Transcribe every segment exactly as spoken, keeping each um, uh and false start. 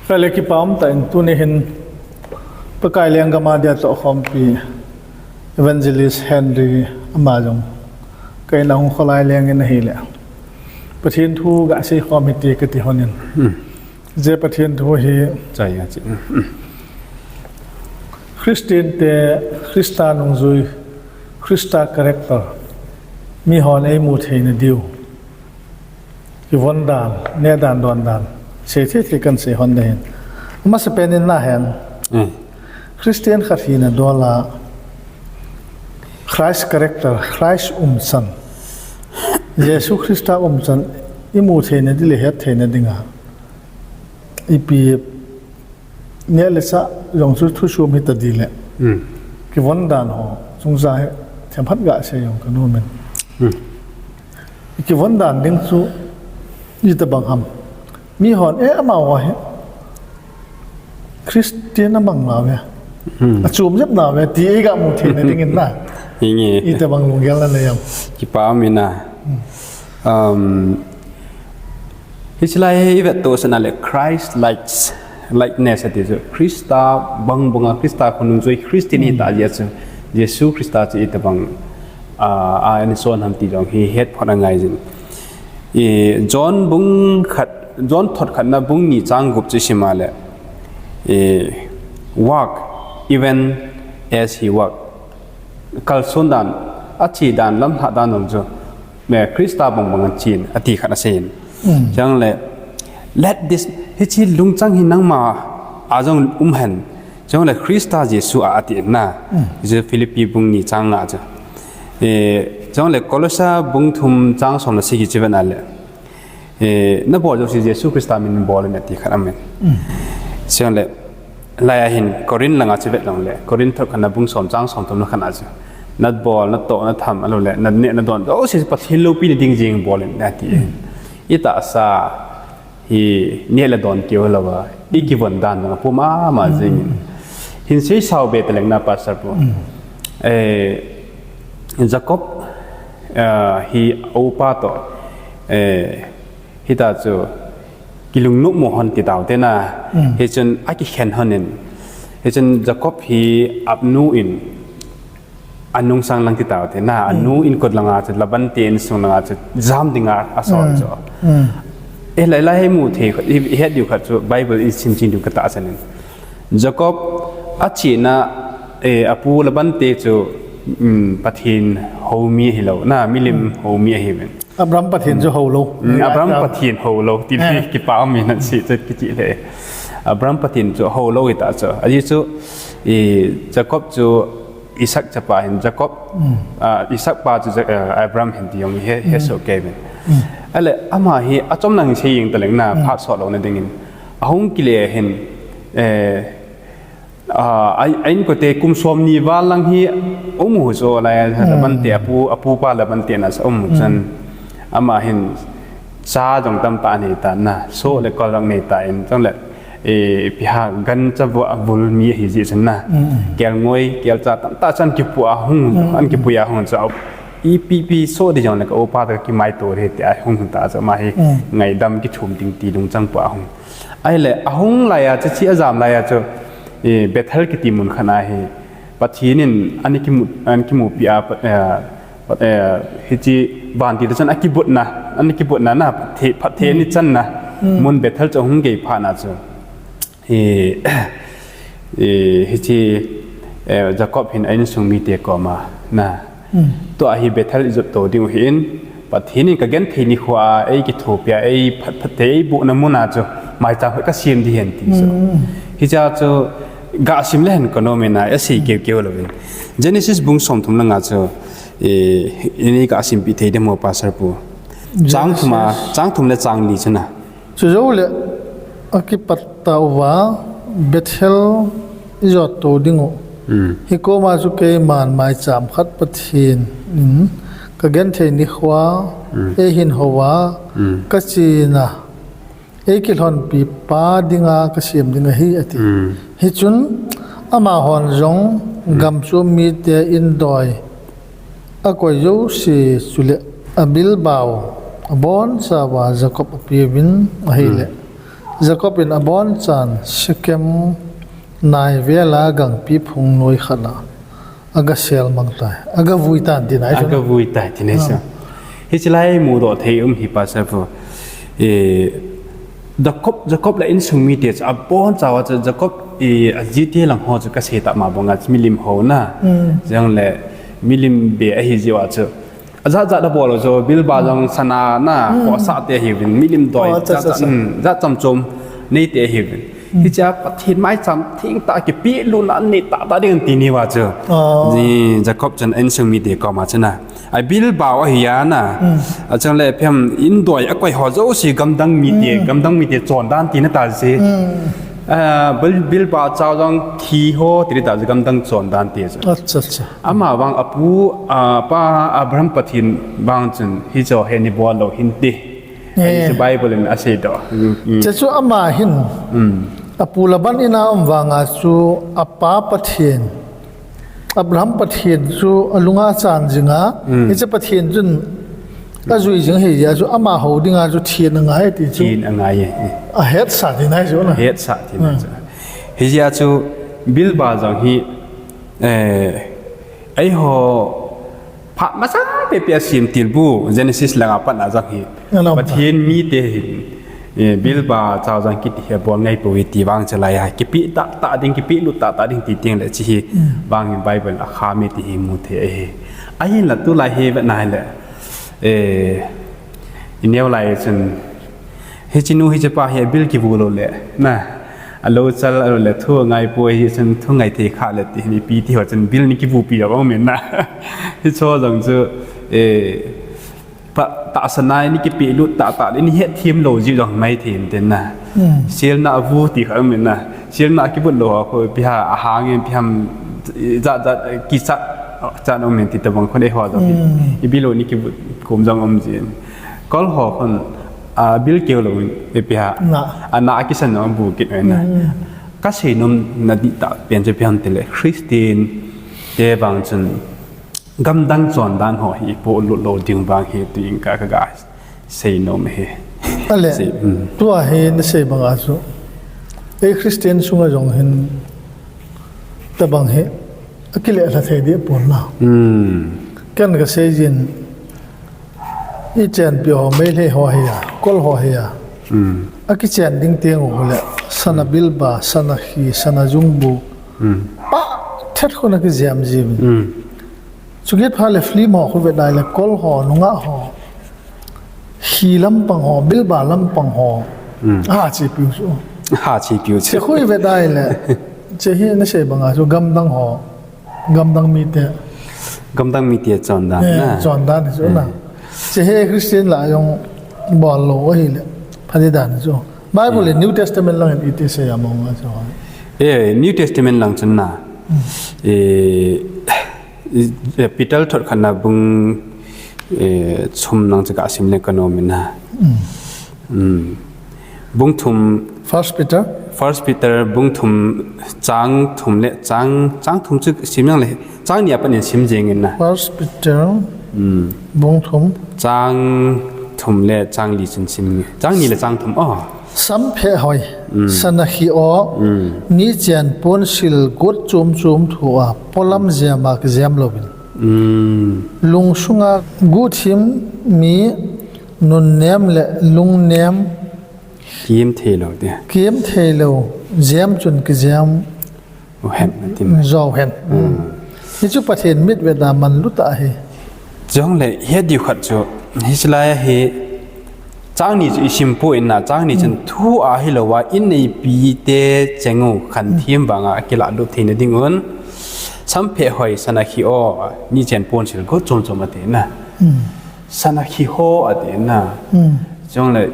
Kale kipah um tah in tuni hin Pakai lenggam a dia tohkhompi Evangelist Henry ama jong ka in a hung kholai leng in ahile, Pathen thu gasei khom hite kati lhonin. Hmm. Je Pathen thu hi Chai a chi. Hmm. Christian te Christa nungjui, Christa character, mihon eimu theina diu kivon dan, neh dan, don dan, sei thei thei kan sei lhon ding ahin. Amasapen in nahen, Hmm. Christian khat hina dol a Christ character, Christ umchan, Jesu Christa umchan imu theina ding le het theina dinga ipi neh le chah jong chu thuchom hita ding le, Hmm. kivon dan ho chungchang hi themkhat gasei jong kanom in. Hmm. Kivon dan ding chu itobang ham? Mihon, eh, amaho hi Christian amang nau ve, Hmm. achom jep nau ve ti eigamu theina dingin na. Hinge. Itobang lunggel nanei am? Kipah um in a. Hmm. Um, Hiche lai hi ivet toh seh na le Christ likes, likeness ati chu. Christa bang banga, Christa khonung jui Christian hita jeh chu, Jesu Christa chu itobang a, a ana son ham ti jong hi hetphot angai jin. I John bung khat, John thot khatna bung ni chang gup chu isim a le, i, walk even as he walk. Kalson dan, ache dan, lamlhah dan jong chu, me Christa bang bang achen, ati khat aseiyin. Mm. Chule, let this, hiche lungchang hi nangma a jong um hen. Chule Christa Jesu a ati in na. Mm. Hiche Philippi bung ni chang nga chu. Eh, chule Colossa bung thum chang som le sagi chu ivet na le. Eh, nabol jouse Jesu Christa min in bol in ati khat aum in. Mm. Chule, lai a hin Corinth langa chu ivet leng le, Corinth thot khatna bung som chang som thum na khatna chu. Nabol, natoh, natham, ahilou le, naneh, nadon, jouse Pathen loupina ding jeng bol in ati. Mm. Itahsa hi neh le don keu hilouva, ikivon dan dang apu mama jing in. Mm. Hin seisao be taleng na Pastor pu. Mm. Eh, Jacob, eh, hi a upa toh, eh, hita chu kilungnop mo hon ti tau te na, Mm. hichun akikhen hon in, hichun Jacob hi anu in anung sang lang ti tau te na, Mm. anu in kot langa chu, Laban te insung langa chu, jam dinga asol Mm. chu. Mm. Eh, lai lai hi mu thei khat, i, i het diu khat chu, Bible i sim ching diu katahsan in. Jacob achena, eh, apu Laban te chu, mm, Pathen houmi ahilou, na, milim Mm. houmi ahiuvin. Abraham Pathen chu houlou. Mm, Abraham Pathen houlou, ti Eh. kipah um in ahi chu kichih le. Abraham Pathen chu houlou hita chu. Ajeh chu, i, Jacob chu Isaac chapa hin Jacob, Mm. ah, Isaac pa chu Ja-, ah, Abraham hin ti jong he, he Mm. soh kei uvin. Mm. Ahile ama hi achom lang sei jeng taleng na Mm. phat sot louna dingin. Ahung kile hin, eh, Ah, a, a inkote kum som ni val lang hi um u chu lai a, Hmm. Laban te apu, apu pa Laban te na sa um u Hmm. chun. Ama hin cha jong tamtah anei tan na, soh le kol jong nei tan, chule, eh, ipi ham gancha vul, vul mi ahi jeh chun na. Hmm. Kelngoi, kelcha tamtah chu ana kipu a hung, Hmm. ana kipui a hung chu. Ipi pi soh ding jong le ka upa toh kimaito ding tia hung ta chu ama hi Hmm. ngaidam kithum ding ti lungchang pu a hung. Ahile, ahung lai a, chuche ajam lai a chu, eh, Bethel kiti mun khat a hi, Pathen in ana kimu, ana kimupi a, eh, eh, hiche vantil te chun akibutna, ana kibutna na, phatthei, phatthei ana channa, Mm. mun Bethel chu ahung gei phat na chu, eh, eh, hiche, eh, Jacob hin a insung mite koma, na, Hmm. Tua hi Bethel ijot to diu ahin, Pathen in kagenthei nikho a, eikithopi a, eiphat phat thei, eibohna mun a chu, maicham khat kasem ding ahi ati chu. Hmm. Hiche chu, gasim le hen kanom in a, asei keu keu louvin. Genesis bung somthum le nga chu, eh, ini gasimpi thei dem mo Pastor pu. Chang thum a, Genesis. Chang thum le chang li chu na. Chujou le, akipat tauva, Bethel ijot to diu. Hmm. Hikoma chu keiman maicham khat Pathen in kagenthei nikho a, Hmm. eihin houva, Hmm. kachena, eikilhonpi pa dinga kasem ding ahi ati. Hmm. Hichun amahon jong Hmm. gam chom mite in doi akoi jouse chule abilbau abonchauva Jacob apeuvin ahile. Hmm. Jacob in abonchan Shechem nai vela gangpi phung noi khat a aga sel mang tai. Aga vui tan tina. Aga vui tai tina sa. Hichi lai mudoh thei um hi pa sa pu. E, Jacob, Jacob le insung mite chu aboncha uva chu Jacob, e, ajite lang ho chu kasei tah ma banga chu milim ho na. Jong le milim be ahi jiu a chu. Ajat jat abol u chu, Bilba jong sana na, khosah te ahiuvin, milim doi, jat jat, jat chom chom, nei te ahiuvin. Hichea Pathen maicham, thengtah kipelutna nei tah tah ding ti ni uva chu. Jacob chun insung mite koma chun a. A Bilba u ahi a na. Achang le phem in doi akoi ho jouse gamdang mite, gamdang mite chondan tina ta si. A, Bil-, Bilba chao jong thi ho ti ta si gamdang chondan ti si. Ama vang apu, apa Abraham Pathen vang chun hicho hi ni bol lou hin ti. Hichu Bible in asei doh. Chuchu ama hin apu Laban ina um vanga chu apa Pathen, Abraham Pathen chu alunga chan jinga, hichu Pathen chun ajui jing hi jia chu ama ho dinga chu thin angai ti chu. Thin angai e. Ahetsah tina chu na. Hetsah tina chu. Hijia chu Bilba jong hi, eh, eiho phat masa pepe a semtil bu Genesis langa pat a jong hi. Pathen mite hin, eh, Bilba chao jong kiti hi bol ngai pou ti vang chu lai a. Kipe tah tah ding, kipelut tah tah ding ti teng le chi hi vang hin Bible a kham e ti hi mu thei ahi. Ahinla tulai hi vet na le, eh, i neo lai chun, hichi nu hichi pa hi abil kivu lou le, na, alou chal lou le thu ngai poi hichun thu ngai thei kha le ti hi ipi ti ho chun bil ni kivupi lou um in na. Hicho jong chu, eh, pa, tahsa nai ni kipelut tah tah le ni hetthem lou jiu jong mai thei in tin na. Selna avu ti kha um in na. Selna kivut lou ho khu ipi ham ahang in ipi ham jat jat kichat chan um in ti tabang khu nei ho jong hi. Ibil lou ni kivut kum jong um jin. Kol ho khun, a, bil keu lou in ipi ham. Ana kisan jong bu kit in na. Kasei nom na dihtah pen chu ipi ham ti le Christian te vang chun gamdang chondan ho hi ipolut lou ding vang hi ti in ka, ka ga sei nom hi. Ale, tua hi nasei banga chu. Ei Christian sunga jong hin tabang hi akile lha thei deh pon na. Ken kasei jin ichenpi ho, Meitei ho hi a, Kol ho hi a. Akichen ding teng u le, sana Bilba, sana khi, sana jungbu. Pa, thet khun akijem jim. Chukit pha le film ho khu vet lai le Kol ho, nungah ho. Khi lampang ho, Bilba lampang ho. Achepiu chu. Achepiu chu. Che khu vet lai le. Che hi nasei banga chu gamdang ho. Gamdang mite. Gamdang mite chondan na. Chondan chu na. Che hi Christian la jong bol lou ahi le. Phadi dan chu. Bible le New Testament lang in iti sei a mong a chu. Eh, New Testament lang chun na. Eh, Peter thot khatna bung, eh, thum lang chu kasim le kanom in na. Bung thum. First Peter. First Peter bung thum chang thum le chang, chang thum chu sim lang le chang ni a pat in sim jeng in na. First Peter bung thum. Chang thum le chang li chun sim. Chang ni le chang thum o. Samphe hoi, sana khi o, nichen ponsil got chom chom thu a, polam jem a kijem louvin. Lungsunga guhthim mi nunnem le lungnem. Kiem thei lou te. Kiem thei lou, jem chun kijem. Jou hen. Hichu Pathen mitvet a manlu tah ahi. Chule, hiche diu khat chu, hiche lai a hi, chang ni chu isim poi na, chang ni chun thu a hilou a, ineipi te cheng u khan thim vang a kilah lut theina ding un. Samphe hoi sana khi o, nichen ponsil got chom chom ati na. Sana khi ho ati na. Chule,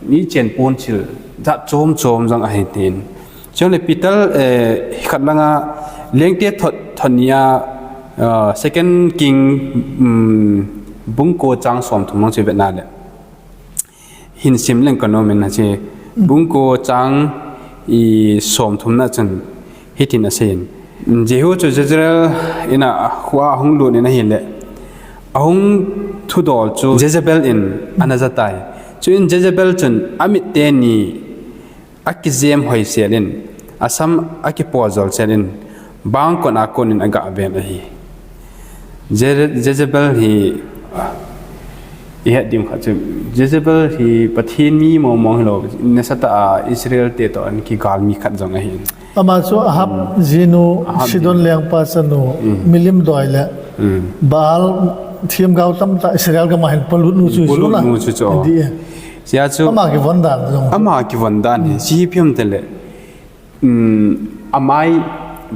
nichen ponsil jat chom chom jong ahi tin. Chule Peter, eh, khat langa Lengte thot, thot ni a, ah, Second King, um, bung ko chang som thum lang chu vet na le. Hin sim leng kanom in na che. Bung ko chang i som thum na chun hitin asei in. Jehu chu Jezreel ina khua hung lut in ahile. Ahung thudol chu Jezebel in ana ja tai. Chuin Jezebel chun amit teni Akijem hoi selin, asam akipojol selin, bangkon a konin aga ven ahi. Je-, Jezebel hi, ihet dim khat chu, Jezebel hi Pathen mi mong mong hilou, nasatah a Israel te toh ana kigal mi khat jong ahi. Ama chu Ahab jinu, Ahab Sidon jinu. Lengpa chanu, milim doi le Baal themgao tamtah Israel gam a hin polut nu chu chu na. Polut nu chu chu. Adi e. Sia chu ama kivon dan jong. Ama kivon dan hi, si hi phiam tele. Um, amai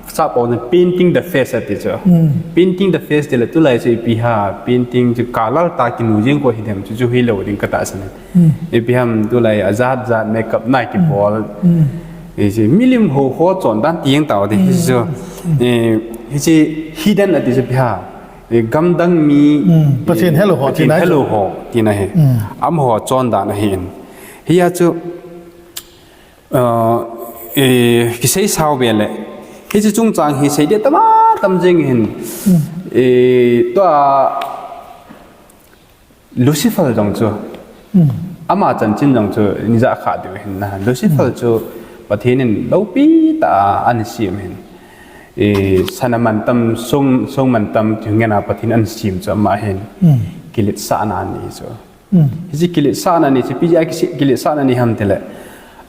sa pau na painting the face ati chu. Painting the face tele tulai chu ipi ham, painting chu kalal ta kinu jeng ko hi dem chu chu hilou ding kata san. Ipi ham tulai ajat jat makeup na kibol. Hiche milim ho ho chon dan tieng tao de hiche. Eh, hiche hidden ati chu ipi ham. Eh, gamdang mi, Pathen eh, helou ho, Pathen tina helou ho, tina hi. Amaho chon dan ahi in. Hia chu, uh, eh, kisei sao ve le. Hiche chungchang hi sei de tama tam jeng hin. Eh, tua Lucifer jong chu. Ama chanchin jong chu, nija kha diu hin na. Lucifer chu, Pathen in loupi tah a ana sem hin. Eh, sana mantam, song, song mantam, ti ngen a Pathen ana sem chu ama hin. Kiletsahna ani chu. Hiche kiletsahna ani chu, ipi jeh a kisi-, kiletsahna ani ham tile.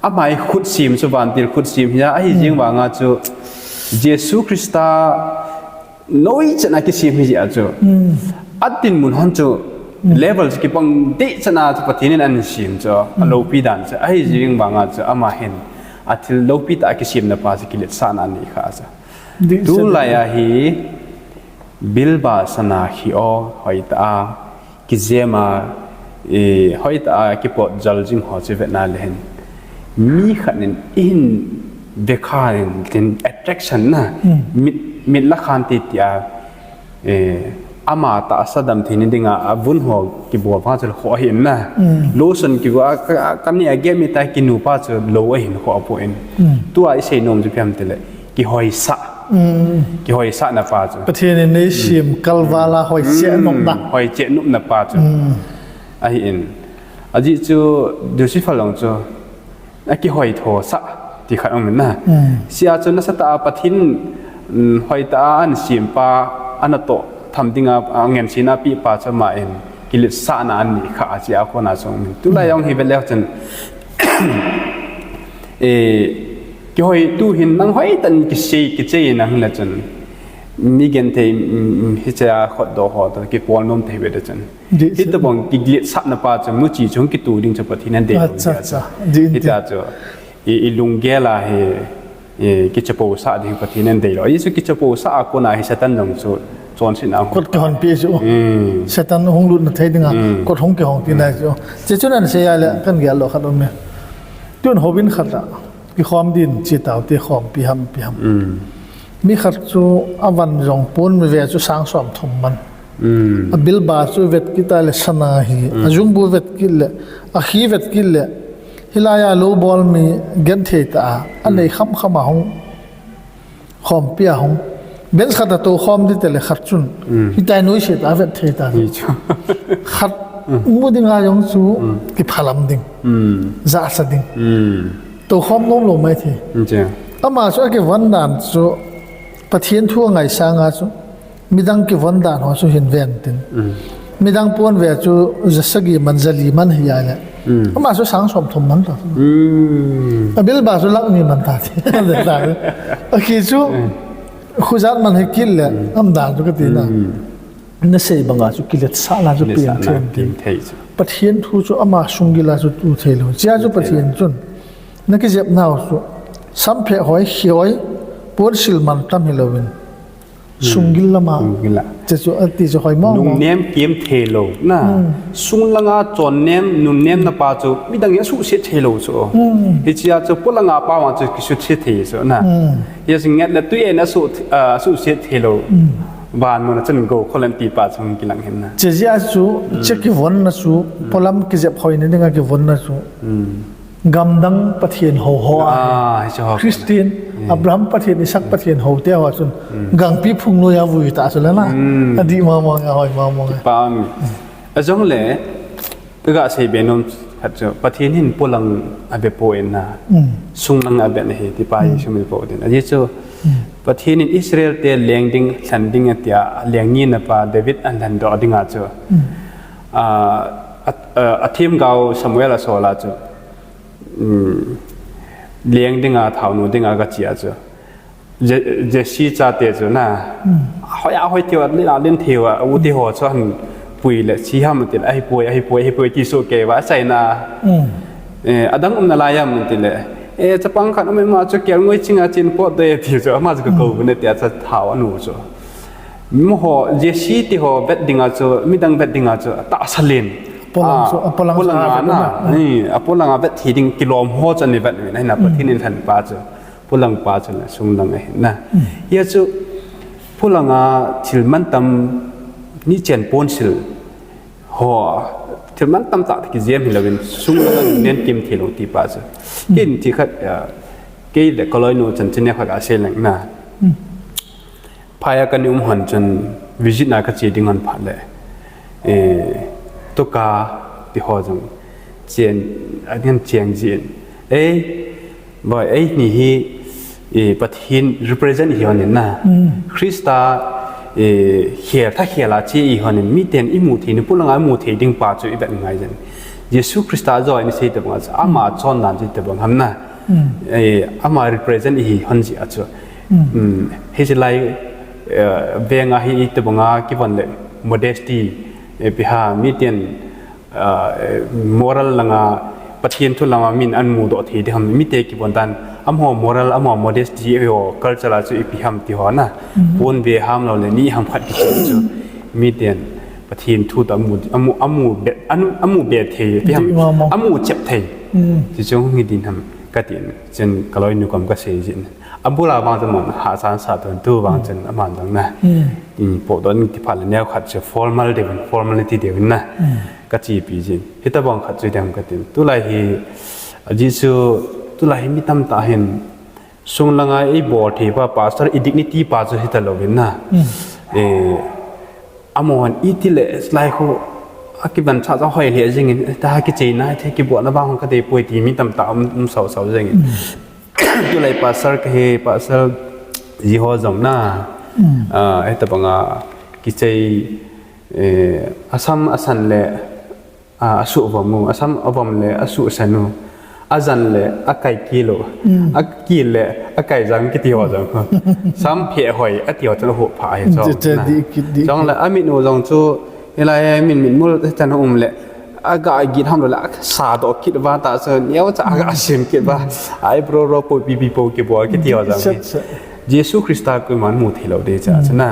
Ama hi khut sem chu, vantil khut sem hi a, ahi jeng vang a chu, Jesu Christa noi chan a kisem hi jeh a chu. Atin mun hon chu, level chu kibang deh chan a chu Pathen in ana sem chu, aloupi dan chu. Ahi jeng vang a chu, ama hin, athil loupi tah a kisemna pa chu kiletsahna ani kha chu. Tulai a hi, bilba sana hi o, hoi tah a, kijem a, eh, hoi tah a kipot jal jing ho chu vetna le hin. Mi khat in ihin ve khan in tin attraction na, mit, mit la khan ti ti a, eh, ama tahsa dam thei ni dinga avun ho kibol pa chu kho ahin na. Lotion kibol a, ka, ka ni a ge mi ta kinu pa chu lou ahin kho apo in. Tua isei nom chu ipi ham tile. Kihoisah. Kihoisahna pa chu. Pathen in eisem kalval a hoiche nopna. Hoiche nopna pa chu. Ahi in. Ajeh chu Lucifer jong chu. Akihoithosah ti khat um in na. Sia chu nasatah a Pathen, mm, hoitah a ana sem pa, ana toh tham dinga, a ngensen a pe pa chu ama in. Kiletsahna ani kha a chia kona chu um in. Tulai jong hi ve leu chun. Eh, kihoi tu hin nang hoitah in kisei, kichei nang hinla chun. Mi genthei, mm, mm, hiche a khotdoh ho toh kipol nom thei ve de chun. Hitobang kiletsahna pa chu, muchi chung kitu ding chu Pathen in adei lou. Acha, acha. Hita chu, i, ilunggel a hi, i, kichapousah ding Pathen in adei lou. Hichu kichapousah a kona hi Satan jong chu, chonsetna. Kot kihonpi chu. Satan hung lutna thei dinga, kot hung kihong tina chu. Hiche chun ana sei a le, kan gel lou khat um e. Tun houin khat a. Kikhom din, chi tau te khompi ham, pi ham. Mi khat chu avan jong pon mi ve chu sang som thum man. Abilba chu vet kit a le sana hi. Ajungbu vet kit le, akhi vet kit le. Hilai a lou bol mi genthei tah a, anei kham kham a hung. Khompi a hung. Bench khat a tou khom di tele khat chun. Hitia noise tah a vet thei ta. Khat mu dinga jong chu kiphalam ding. Jahsa ding. Tou khom nom lou mai thei. Ama chu akivon dan chu Pathen thu angaisang a chu midang kivon dan ho chu hin ven tin. Midang pon ve chu jasagi man jali man hi a le. Ama chu sang som thum man ta. Abilba chu lakh ni man ta ti. Akhi chu khujat man hi kit le, amdan chu kati na. Nasei banga chu kiletsahna chu peng thei. Pathen thu chu ama sunggil a chu tu thei lou. Chia chu Pathen chun. Nakijep nau chu. Sampheh hoi, khi hoi, ponsil man tam hilouvin. Sunggil lama. Sunggil a. Che chu ati chu hoi mong mong. Nungnem kem thei lou. Na. Sung langa chonnem, nunnemna pa chu midang in asuhset thei lou chu. Hichia chu polanga pa vang chu kisuhset thei chu na. Hiche nget le tui in asuh, ah, asuhset thei lou. Van mona chun go kholen ti pa chu kilang hin na. Che jia chu, che kivonna chu, polam kijep hoina dinga kivonna chu. Gamdang Pathen ho ho a. Ah, hiche ho. Christian, Abraham Pathen, Isaac Pathen ho te ho chun. Gangpi phung noiya vui ta chu le na. Adih mama nga hoi mama nga. Pang. Ajong le, kaga sei be nom Khat chu Pathen hin polang abepoi na. Sunglang abe na hi ti pa hi sumil po din. Ajeh chu Pathen in Israel te leng ding, lhen ding atia, leng ni na pa David alhen doh ding a chu. A, a, a, athemgao Samuel asol a chu. Leng ding a, thao nu ding a kachi a chu. Je-, Jesse chate chu na. Hoi a hoi theiu a, len a len theiu a, u te ho chu ahin pui le, chi ham ti le, ahipoi, ahipoi, ahipoi ti soh kei uva, achaina. Eh, adang um nalai ham ti le. Eh, chapang khat um e, ama chu kelngoi ching a chen pot de ti chu, ama chu kakou bu ne ti a, cha thao anu chu. Amaho, Jesse ti ho vet ding a chu, midang vet ding a chu, atahsa len. Polang chu, a, polang polang sa a vet na. Eh, a polang a vet thei ding kilom ho chu ani vet na, hina Pathen in lhen pa chu. Polang pa chu na sunglang ahi na. Hia chu polang a thil mantam ni chen pon sil ho, thil mantam tah kijem hi louvin sunglang a nen kim thei lou ti pa chu. Ken ti khat, a, kei le kaloinu chan chine khat asei leng na. Phai a kana um hon chun visit na kache ding hon phat le. Eh, tuka ti ho jong chen, a ding chen jin. Eh, Boi, eini hi, eh, Pathen represent ihi hon in na. Christa, eh, khel, tha khel a che ihi hon in, miten imu thei ni, polang a imu thei ding pa chu ivet ngai jen. Jesu Christa joh a isei tabang a chu, ama chondan chu tabang ham na. Eh, ama represent ihi hon jeh a chu. Hiche lai, eh, veng a hi tabang a kivon le modesty, eh, ipi ham, miten a, moral langa, Pathen thu langa min ahin mudoh thei ding ham, mite kibon dan, amaho moral, amaho modesty, amaho culture a chu ipi ham ti ho na. Pon ve ham lou le ni ham khat kichen chu. Miten Pathen thu toh amu, amu, amu be, amu, amu be thei, ipi ham, dih mama, amu chep thei. Ti chu hung hi ding ham, katin, chen kaloinu kom kasei jin. Abul a vang chu mon, hahsa sa tun tu vang chen aman dang na. Ipi doh ni ti phat le neo khat chu formal deh, formality deh na. Kachepi jin. Hitabang khat chu ipi ham katin. Tulai hi, ajeh chu, tulai hi mi tamtah hin, sunglang a ibol thei pa, pastor, i dignity pa chu hita louvin na. Eh, amahon iti le, lai khu, akivan cha cha hoi le jingin, ta kicheina, te kibol na vang kate poi ti mi tamtah um, um sau sau jingin. Tulai pastor kahi, pastor ji ho jong na. Ah, hitabang a, kichei, eh, asam asan le, a, asuh vom u, asam avom le asuh san u, ajan le akai kil u, akil le akai jang kiti ho jong. Sam phe hoi ati ho chu ahuh pha hi chu. Chong le amit u jong chu, hilai min, mit mul chan um le, aga git ham lou le, asa doh kit uva ta chu, neocha aga sim kit uva, eyebrow ro po pi pi po kibol kiti ho jong. Jesu Christa koiman mu thei lou ding cha chu na.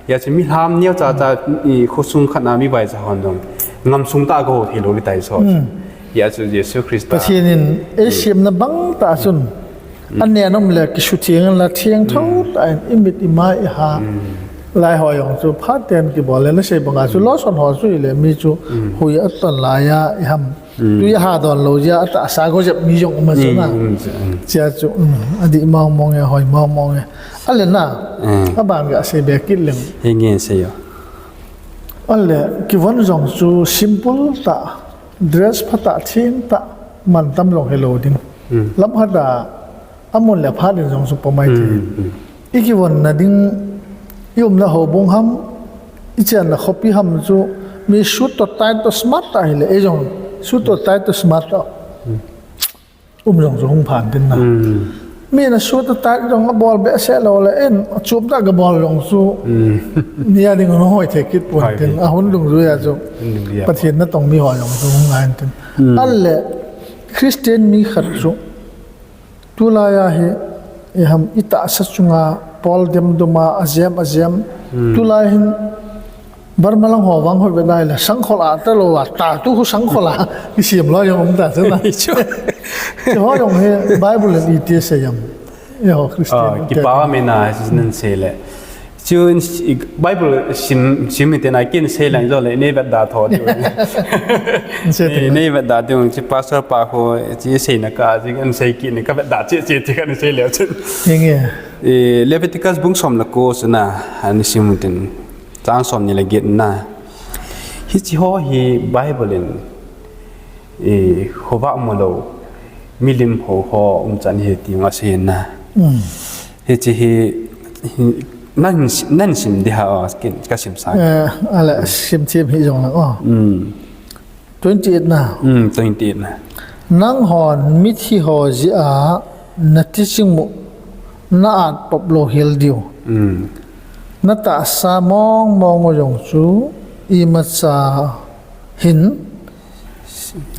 Hijeh chun mi lham neo cha cha, i, khosung khat na mi vai cha hon jong. Ngam sung tah a ho thei lou ding tai so. Hijeh chun Jesu Christa. Pathen in eisem na bang tah chun. Anen um le kisutheng la theng tho tah in imit ima iha. Lai ho jong chu phat ten kibol le nasei bang a chu lotion ho chu ile mi chu hui aton lai a iham. Tui aha don lou jeh a, atahsa go jep mi jong um a chu na. Chia chu, adih mong mong e, hoi mong mong e. Ale na, abang ga sei be kit leng. Hi nge sei o. Ale, kivon jong chu simple tah, dress phatah, theng tah, mantam jong hilou ding. Lam khat a, amun le phat in jong chu pamai thei. Ikivon na ding, iumna houbung ham, ichenna khopi ham chu, mi suit toh tie toh smart tah hile, eijong suit toh tie toh smart tah. Um jong chu hung phan tin na. Mi na suit toh tie jong abol behseh lou le, in, achom tah kabol jong chu, nia ding hung hoi thei kit pon tin, ahung dungjui a chu, Pathen natong mi ho jong chu hung ngai tin. Ale, Christian mi khat chu, Tulai a hi, iham itahsa chunga, pol dem dum a, ajem, ajem. Tulai hin, Burma lang ho vang hoi ve nai le, sangkhol a, talou a, ta tu khu sangkhol a, kisem lou jong um ta chu na. Chu ho jong hi, Bible in iti sei ham. Eiho Christian. Kipa mi na, nan sei le. Chu in, i, Bible sim, sim mi te na kin sei lang jo le, nei vet da tho chu. Nei vet da chu, chu pastor pa khu, chu sei na ka, chu an sei kit ni ka vet da chu, chu, chu ka sei le chu. Henge. I, Leviticus bung som le ko chu na, ani sim mi ten. Chang som ni le get na. Hichi ho hi Bible in. Eh, khovah mulou, milim ho ho umchan hi ti nga sina. Hmm. Hichi hi, hi, nan, nan sim di ha, kin, ka sim sa. Eh, ala, sim thim hi jong la, oh. Hmm. Twenty-eight na. Hmm, twenty-eight na. Nanghon mithi ho jia, na teaching mu, na at pop lou hel diu. Hmm. Na tahsa mong mong jong chu, imacha hin,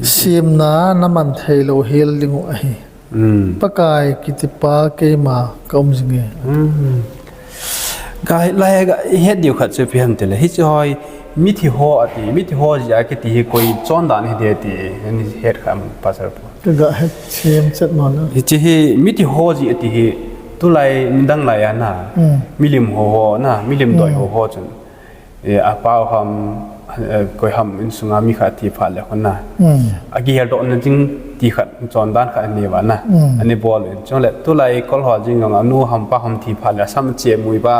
simna na man thei lou hel ding u ahi. Hmm. Pakai kitipa keima ka um jing e. Hmm. Ka lai ka het diu khat chu ipi ham tile. Hichi hoi mithi ho ati, mithi ho jia kiti hi koi chondan hi de ti, ani het kham pasal po. Ka ga het sim chet mo na. Hichi hi mithi ho ji ati hi tulai midang lai a na. Hmm. Milim ho ho na, milim doi ho ho chun. Eh, apao ham, eh, koi ham insunga mi khat thi phat le khun na. Hmm. Akihel doh na jing ti khat, chondan khat ani va na. Hmm. Ani bol in. Chule, tulai kol ho jing jong anu ham pa ham thi phat le sam che mui ba.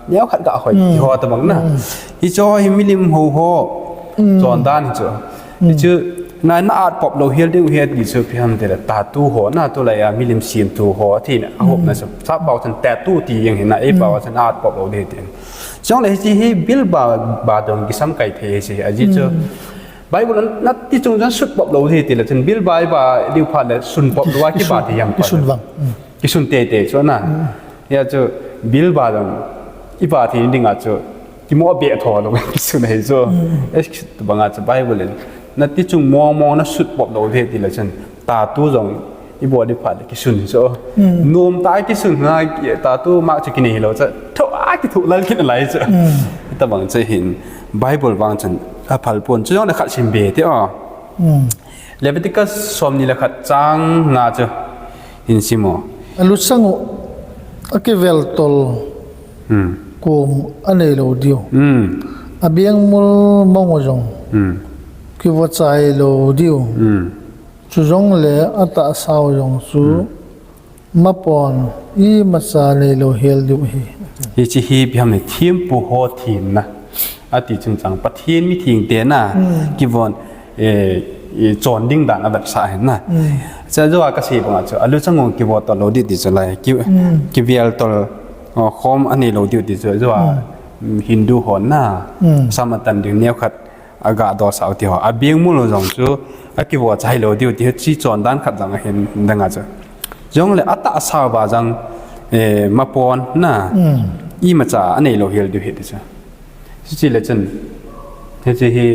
Neo khat ga hoi ti ho tabang na. Hmm. Hicho hi milim ho ho. Hmm. Chondan hicho. Hmm. Hichu, na, na at pop lou hel ding u het di chu ipi ham tile tattoo ho na tulai a milim sim tu ho thi na. Ahop na chu. Sa pao chan tattoo ti jeng hi na, ei pao chan at pop lou di ti. Chong le hichi hi bil ba, ba dong kisam kai thei hichi hi aji chu. Hmm. Bible na ti chung jan sut pop lou di ti le chun bil ba i ba diu phat le sun pop lou a ki ba ti jam pa. Kisun vang. Hmm. Kisun te te chu na. Hmm. Ya chu bil ba dong i ba ti ding a chu kimo be tho lou kisun hi chu. Hmm. Es tu bang a chu Bible in na ti chung mong mong na sut pop lou di ti le chun. Tattoo jong i bol di phat le kisun so. Hmm. Nom ta kisun na tattoo ma chu kinei lou cha. Tho a kithu lal kin lai cha. Hmm. Tabang cha hin Bible vang chan aphal pon. Chu jong le khat sim be te o. Hmm. Leviticus som ni le khat chang nga chu hin sim o. Alu sang u akivel tol. Hmm. Kom anei lou diu. Hmm. Abiang mul mong jong. Hmm. Kivo chai lou diu. Hmm. Chu jong le atahsa u jong chu, hmm, mapon imacha nei lou hel diu hi. Hichi hi ipi ham le thempu ho thina. Ati chung chang Pathen mi theng te na, hmm, kivon, eh, eh, chon ding dan a vetsah hin na. Hmm. Cha jo a ka sei bang a chu, alu chang u kivo tol lou di ti chu lai, ki, hmm, kivel tol, oh, khom anei lou diu ti chu, jo a, hmm, mm, Hindu ho na, hmm, sam atan ding neo khat, aga do sao ti ho. Abiang mul jong chu akivo chai lou diu ti hi chi chondan khat jang ahin dang a chu. Jong le atahsa ba jang, eh, mapon na, hmm, imacha anei lou hel diu hi ti chu. Chu chi le chun, hichi hi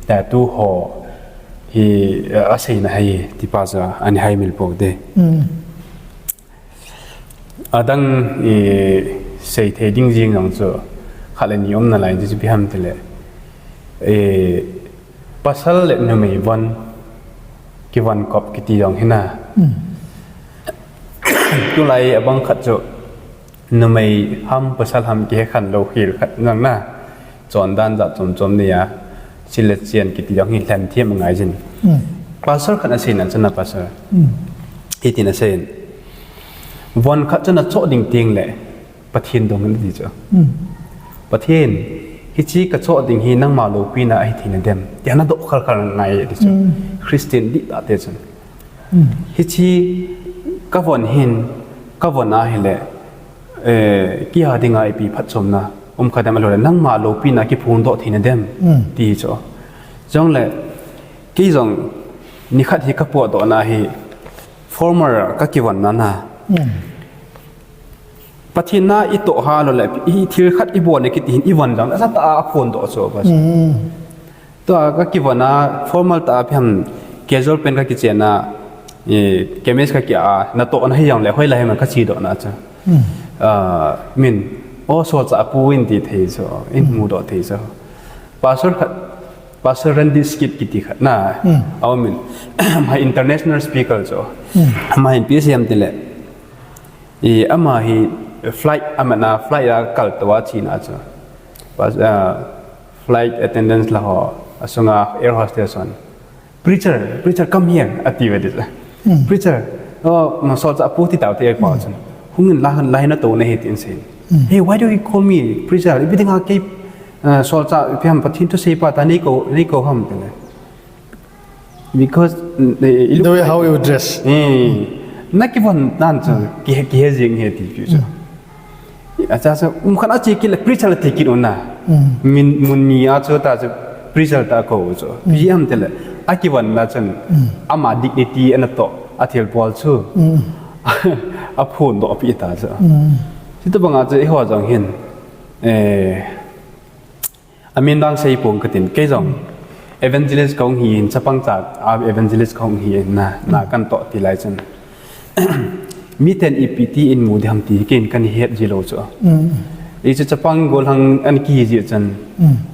tattoo ho hi, eh, asei na hai ti pa chu ani hai mil po de. Hmm. Adang, eh, sei thei ding jing jong chu khat le ni um na lai chu ipi ham tile. Eh, pasal le numei von, kivon kop kiti jong hi na. Hmm. Tulai abang khat chu numei ham pasal ham kihe khan lou hel khat jong na. Chondan jat chom chom nei a, sil le chian kiti jong hi lhen thiam angai jin. Hmm. Pastor khat asei nan chun a pastor. Hmm. Hitin asei in. Von khat chun achoh ding teng le, Pathen dong in ati chu. Hmm. Pathen, hichi kachoh ding hi nangma loupina ahi thei nadem. Tia nadoh khal khal ngai ati chu. Hmm. Christian dihtah te chun. Hmm. Hichi kavon hin, kavon ahile, eh, keiha dinga ipi phatchomna um kha dem, ahilouleh nangma loupina kiphongdoh theina dem, hmm, ti chu. Jongle, kei jong nikhat hi kapotdohna hi former kakivonna na. Hmm. Pathen na itoh ha lou le, i thil khat ibol e kiti hin ivon jong, asatah a aphondoh chu bas. Hmm. Tua kakivon a, formal tah a ipi ham, casual pen kakichen a, eh, chemist kakia, natohna hijongle, hoilai ham kachedohna chu. Hmm. Ah, min, o solchah pu in ti thei chu, in, hmm, mudoh thei chu. Pastor khat, Pastor Randy Skid kiti khat na, hmm, aum in, ama international speaker chu. Hmm. Ama hin ipi asei em tile. I, ama hi flight, amatna flight a kaltou a chena chu. Pas-, ah, flight attendants la ho, asunga air hostess hon. "Preacher, preacher, come here," ati ve ti chu. Hmm. "Preacher, oh, ma solchah pu ti tau te," pa, hmm, chun. "Hung in la, la hi natou nahi," tin asei. Hmm. "Hey, why do you call me preacher? Ipi dinga kei, ah, solchah, ipi ham Pathen thuseipa ta neikou, neikou ham," tile. Because, eh, it looks The way like how you dress. Eh, na kivon dan chu, ki, kihe jing he ti pi chu. Acha sa, um khan achi kile preacher la ti kin una. Min, mun ni a chu ta chu preacher ta ko chu. Pi ham tele, a kivon na chun, ama dignity ana to, a thil pol chu. A phun do pi ta chu. Situ banga chu i ho jong hin. Eh, A min dang sei pong katin, kei jong evangelist kong hi in, chapang cha a evangelist kong hi in na, na kan to ti lai chun. Mi ten ipi ti in mu diham ti, ken kan het ji lo chu. I chu chapang gol hang an ki ji chun.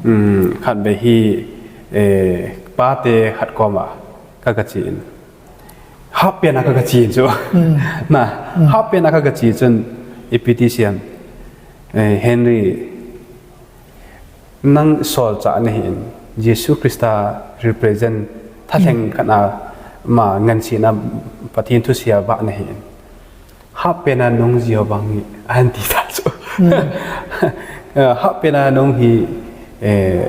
Mm, khat be hi, eh, pa te khat koma ka ka chi in. Hap pen a ka ka chi in chu. Na, hap pen a ka ka chi chun ipi ti siam. Eh, Henry, Nang solchah nahin, Jesu Christa represent thalheng khat a ma ngansena Pathen thusia vah nahin. Hap pen a nung jio bang hi, ahin ti ta chu. Eh, hap pen a nung hi, eh,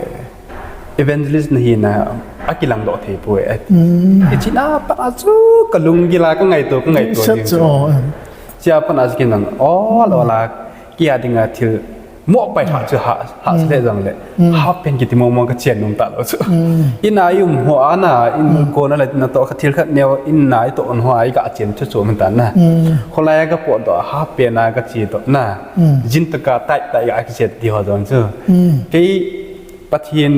evangelist nahi na, akilang doh thei poi, eh. Hiche na pat a chu ka lunggil a ka ngaito, ka ngaito ding chu. Chia pat a chu kinang, o, lo la, kia dinga thil Mo pai ha chu ha, ha se le jong le. Hap pen kiti mong mong ka chen nung ta lo chu. In a i um ho a na, in ko na le na to ka thil khat neo, in na i to on ho a i ka chen chu chu man ta na. Kholai a ka po to hap pen a ka chi to na. Jin ta ka tai tai a ka chen ti ho jong chu. Kei Pathen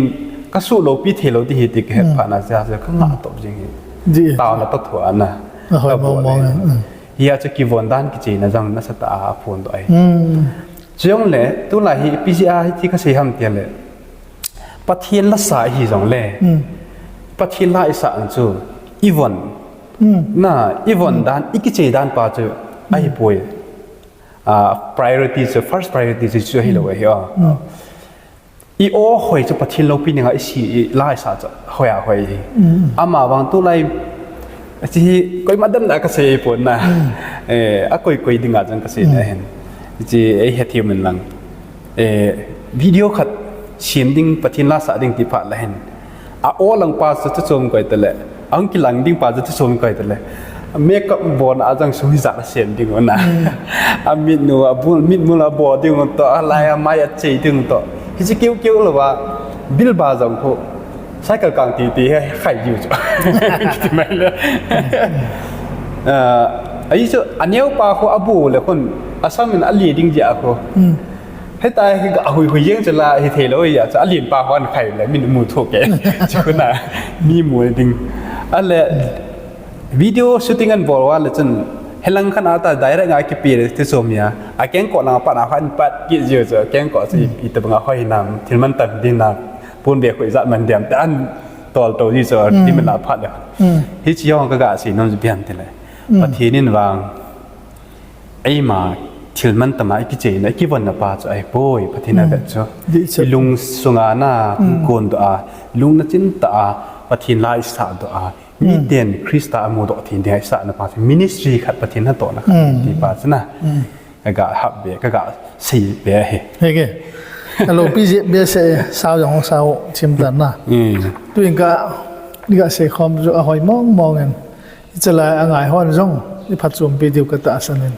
ka su lo pi the lo ti hi ti ka het pha na cha cha ka nga to jing hi. Tao na to thu a na. Ahoi mong mong. Hi a chu kivon dan kichi na jong na sa ta a phun to ai. Chujongle, tulai hi ipi jeh a hiti kasei ham tile, Pathen la sa hi jongle, Pathen la isa ang chu, ivon. Na, ivon dan, ikichei dan pa chu, ahipoi. A, priority chu, first priority chu, chu ahilou ahi, a. I o hoi chu Pathen lopi ninga isi, i la isa chu, hoi a hoi hi. Ama vang tulai, Achi hi, koima damna kasei pon na. Eh, akoi koi dinga jong kasei na hin. Achi, ei hethem in lang. Eh, video khat sem ding, Pathen la sa ding ti phat la hin. A o lang pa chu chu chom koi tale. Ang kilang ding pa chu chu chom koi tale. Makeup bon a jong sui ja la sem ding na. A mit nu, a bul, mit mul a bo ding to, a lai a mai a chei ding to. Hichi kiu kiu lo ba, bil ba jong ko. Cycle kang ti ti he khai jiu chu. Kiti mai le. Ah, ahi chu, aneo pa khu abu le khun, asam in ali ding jia khu. Heta hi ga hui hui jeng chu la, hi thei lo jia chu, alin pa khu an khai le, min mu tho ke. Chu khu na, mi mu ding. Ale, video shooting an bol va le chun, helang khan ata direct nga kipi le, ti som ya. A keng ko na pa na khan pat ki jiu chu, keng ko si, i ta banga hoi nam, thil man tan din na. Pun be khu ijat man diam te an tol to ji chu ti man la phat le. Hichi jong ka ga sei nom ji bian te le. Pathen in vang eima thil man tama i kichei na, i kivon na pa chu ahipoi, Pathen a vet chu. I lung sunga na kon doh a, lung na chin ta a, Pathen la i sa doh a, mi ten Christa a mu doh thei ding a i sa na pa chu ministry khat Pathen na to na khat ti pa chu na. Ka ga hap be, ka ga sei be hi. Hege. Alo pi je be se sao jong sao chim tan na. Tuin ka, ni ka sei khom chu ahoi mong mong in. I chalai a ngai hon jong, i phat chom pi diu ka tahsan in.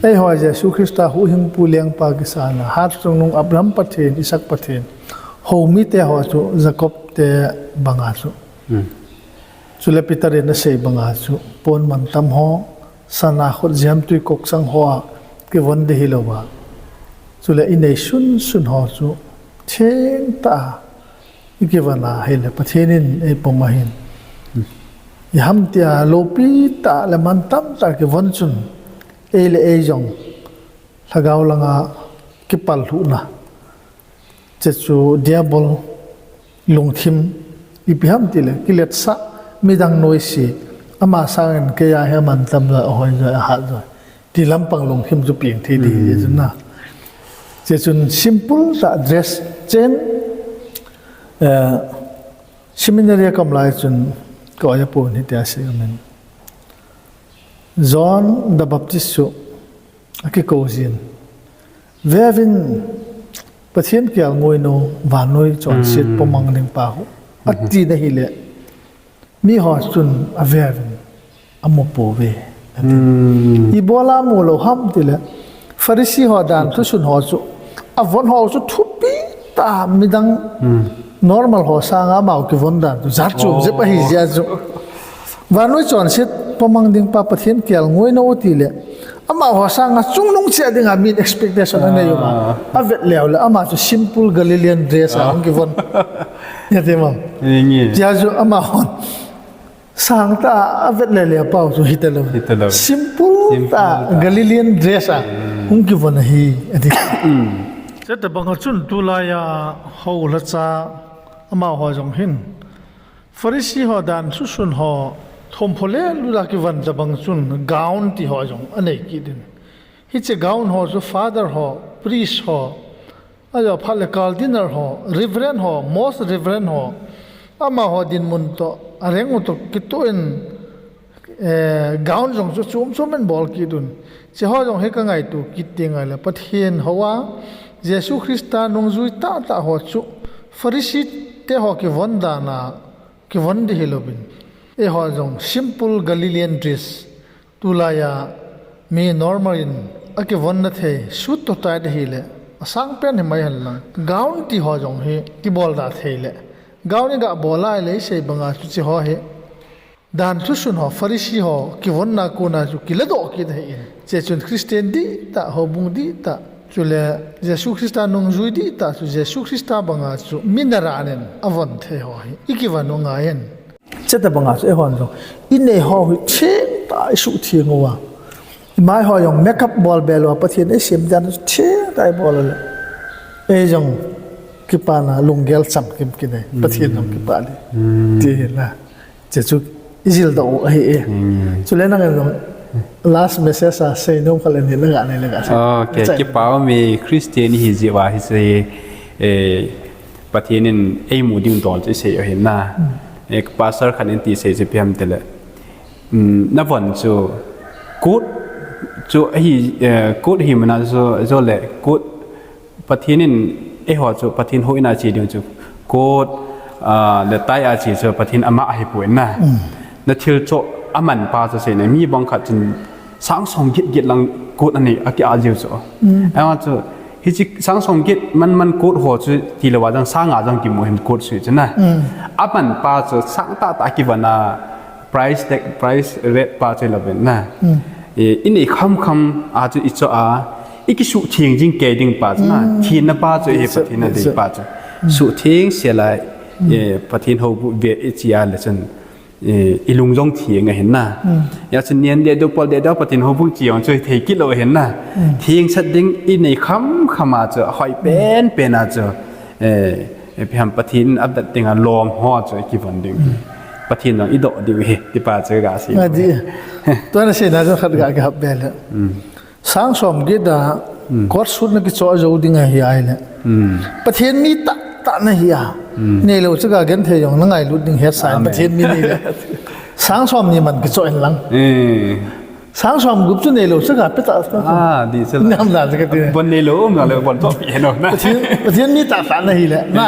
Ei ho Jesu Christa huhhingpu lengpa kisana, hat chungnung Abraham Pathen, Isaac Pathen. Ho mi te ho chu Jacob te banga chu. Chule Peter in asei banga chu, pon man tam ho, Sana khut jiam tui kok sang ho a kivon ding hilou va. Chule i nei sun sun ho chu theng ta a i kivon a hile Pathen in ei pom ahin. I ham tia lopi ta le man tam ta kivon chun ei le ei jong lhagao langa kipal lhuhna. Che chu diabol lungthim ipi ham tile, kiletsah midang noise, ama sangin kei a hi aman tam joi, ahoi joi, ahat joi. Ti lampang lungthim chu pieng thei ding hi chun na. Che chun simple ta dress chen, eh, seminary a ka um lai chun ka oi a pu in hitia asei amin. John the Baptist chu akikou jin. Veuvin, Pathen kial ngui nu, vannoi chonset pomang ding pa hu. Ati na hile. Mi ho chun avel in amu pouve. Ibola amu lou ham tile, Pharisee ho dan thusun ho chu, avon ho chu thupi tah, midang normal ho sanga amau kivon dan chu jat chom jep ahi jeh a chu. Vannoi chonset pamang ding pa Pathen kelngoi nau tile, amau ho sanga chungnung cheh dinga min expectation anei uva. Avet leu le, ama chu simple Galilean dress a hung kivon. Hijeh a chu amahon sangtah a avet lele pau chu hitalou. Simple tah Galilean dress a hung kivon ahi, ati. Chutabang a chun tulai a hou lhacha amaho jong hin, Pharisee ho dan thusun ho, thomphole lula kivon tabang chun gown ti ho jong anei kit in. Hiche gown ho chu father ho, priest ho, ajo phat le cardinal ho, reverend ho, most reverend ho, amaho dinmun toh, a rank u toh kitoh in, gown jong chu chom chom in bol kit un. Hiche ho jong hi kangaito kit teng ahile, Pathen hou a, Jesu Christa nungjui tahtah ho chu, Pharisee te ho kivon dan a, kivon ding hilouvin, eiho jong simple Galilean dress, tulai a mi normal in akivonna thei suit toh tie ding hile, asangpen himai henlang, gown ti ho jong hi kibol da theile, gown iga bol a ile isei banga chu hiche ho hi dan thusun ho, Pharisee ho kivonna kona chu kiladoh kit ahin, hiche chun Christian dihtah, houbung dihtah, chule Jesu Christa nungjui dihtah chu Jesu Christa banga chu mi naran in avon thei ho hi ikivon u angaiyin. Chutabanga chu eihon jong inei ho hi thengtah isuhtheng uva, imai ho jong makeup bol be louva, Pathen eisem dan chu thengtah ibol ule, ei jong kipana lunggel chamkim kinei, Pathen jong kipah ding, ti hina. Hiche chu ijildoh u ahi e. Chule nangin jong last message a seinom khat le ni naga nei le ga sei. Kipa ume, Christian ihi jeh uva hiche Pathen in eimu ding dol chu isei u ahin na. Pastor khat in ti sei chu ipi ham tile, navon chu coat chu ahi, coat ahi mana chu, chule coat Pathen in eiho chu Pathen houin a che ding chu coat le tie a che chu Pathen ama ahipoi na. Nathil chu amanpa chu seina, mi bang khat chun sang som get get lang coat anei aki a jiu chu. Ama chu hiche sang som get man man coat ho chu tilouva jong sang nga jong kimu hin coat sui chu na. Amanpa chu sang tahtah kivon a, price tag, price rate pa chu louvin na, inei khamkham a chu ichoh a, ikisuhtheng jing kei ding pa chu na, thenna pa chu hi Pathen nadei pa chu, suhtheng sela Pathen houbu ve iche a le chun ilung jong theng ahin na. Hijeh chun nen deh deu pol deh deu Pathen houbu che jong chu thei kit lou ahin na. Thengsel ding inei khamkham a chu ahoi penpen a chu ipi ham, Pathen in avet dinga lom ho chu ikivon ding, Pathen jong idoh diu ahi tipa chu ga sei. Tua naseina jong khat ga kihap be le, sang som get a coat suit nakichoh jou ding ahi ahile, Pathen mi tahtah nahi a, neilou chaga genthei jong nangailut ding hetsah in, Pathen mi nahile. Sang som ni man kichoh inlang, sang som gup chu neilou chaga pe tahtah chu, namdan chu kati, bon neilou umna le bon chohpeh heno na. Pathen mi tahtah nahile na,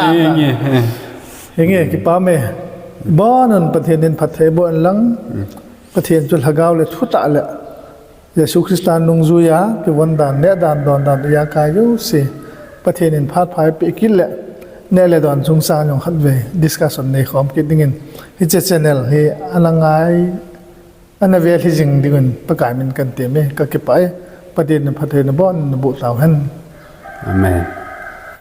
henge, kipa me. Bonun Pathen in phatthei boh inlang, Pathen chu lhagao le thutah le Jesu Christa nungjui a kivon dan, neh dan, don dan, ijakai jouse Pathen in phat pha eipeh kit le, neh le don chungchang jong khatvei discussion neikhom kit dingin hiche channel hi ana ngai, ana vel hi jing dingun Pakai min kahin temme, kakipah e. Pathen in phatthei naboh, naboh tauhen. Amen.